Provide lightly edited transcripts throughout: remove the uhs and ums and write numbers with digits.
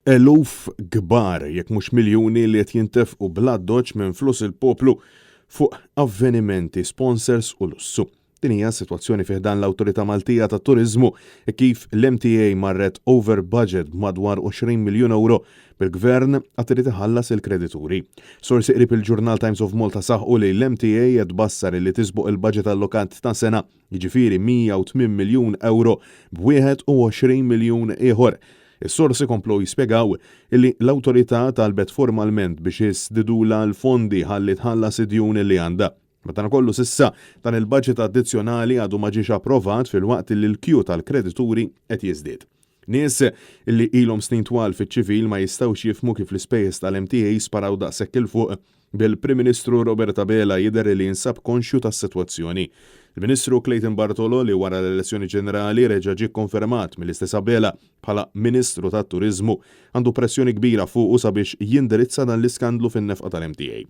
Eluf kbar, jekk mhux miljuni li qed jintefqu bl-addoċċ minn flus il-poplu fuq avvenimenti, sponsors u lussu. Din hija s-sitwazzjoni fi ħdan l-Awtorità Maltija tat-Turiżmu hekk kif l-MTA marret over budget b'madwar 20 miljun ewro bil-Gvern għad irid iħallas il-kredituri. Sorsi qrib il-ġurnal Times of Malta saħqu li l-MTA qed tbassar li tisboq il-budget allokat ta' sena jiġifieri 108 miljun ewro b'21 miljun ieħor. Is-sorsi komplew jispjegaw illi l-Awtorità talbet formalment biex jiżdidulha l-fondi ħalli tħallas id-djun li għandha. Madankollu s'issa dan il-budget addizzjonali għadu ma ġiex approvat filwaqt li l-kju tal-kredituri qed jiżdied. Nies li ilhom snin twal fiċ-ċivil ma jistgħux jifhmu kif l-ispejjeż tal-MTA sparaw daqshekk 'il fuq, bil-Prim Ministru Robert Abela jidher li jinsab konxju tas-sitwazzjoni. Il-Ministru Clayton Bartolo li wara l-elezzjoni ġenerali reġa' ġie kkonfermat mill-istess Abela bħala Ministru tat-Turiżmu għandu pressjoni kbira fuqu sabiex jindirizza dan l-iskandlu fin-nefqa tal-MTA.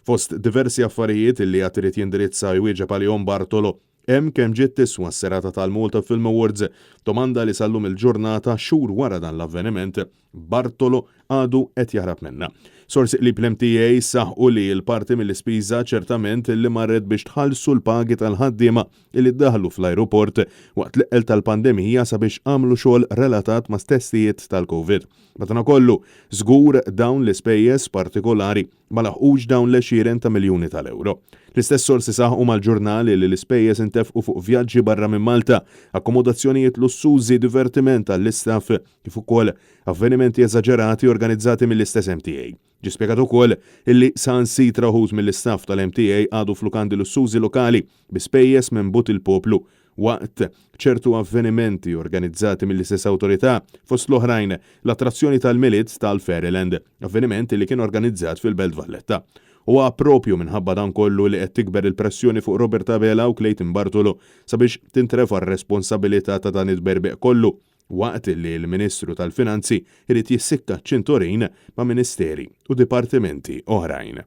Fost diversi affarijiet li għad irid jindirizza u jwieġeb għalihom Bartolo, Hemm kemm ġiet tiswa s-serata tal-Malta Film Awards, domanda li sal-lum il-ġurnata, xhur wara dan l-avveniment, Bartolo għadu qed jaħrab minnha. Sorsi qrib l-MTA saħqu li l-parti mill-ispiża ċertament li marret biex tħallsu l-pagi tal-ħaddiema li ddaħlu fl-ajruport waqt l-eqqel tal-pandemija sabiex għamlu xogħol relatat ma' testijiet tal-Covid. Madankollu, żgur dawn l-ispejjeż partikolari ma laħqux dawn l-għexieren ta' miljuni tal-ewro. L-istess sorsi saħqu mal-ġurnal li l-ispejjeż intefqu fuq vjaġġi barra minn Malta, akkomodazzjonijiet lussużi, divertiment għall-istaff kif ukoll avvenimenti eżaġerati organizzati mill-istess MTA. Ġie spjegat ukoll illi saħansitra uħud mill-istaff tal-MTA qagħdu f'lukandi lussużi lokali bi spejjeż minn but il-poplu waqt ċertu avvenimenti organizzati mill-istess awtorità, fost l-oħrajn l-attrazzjoni tal-Milied tal-Fairyland, avveniment li kien organizzat fil-Belt Valletta. Huwa proprju minħabba dan kollu li qed tikber il-pressjoni fuq Robert Abela u Clayton Bartolo sabiex tintrefa' r-responsabilità ta' dan it-tberbiq kollu waqt li l-Ministru tal-Finanzi jrid jissikka ċ-ċintorin ma' ministeri u dipartimenti oħrajn.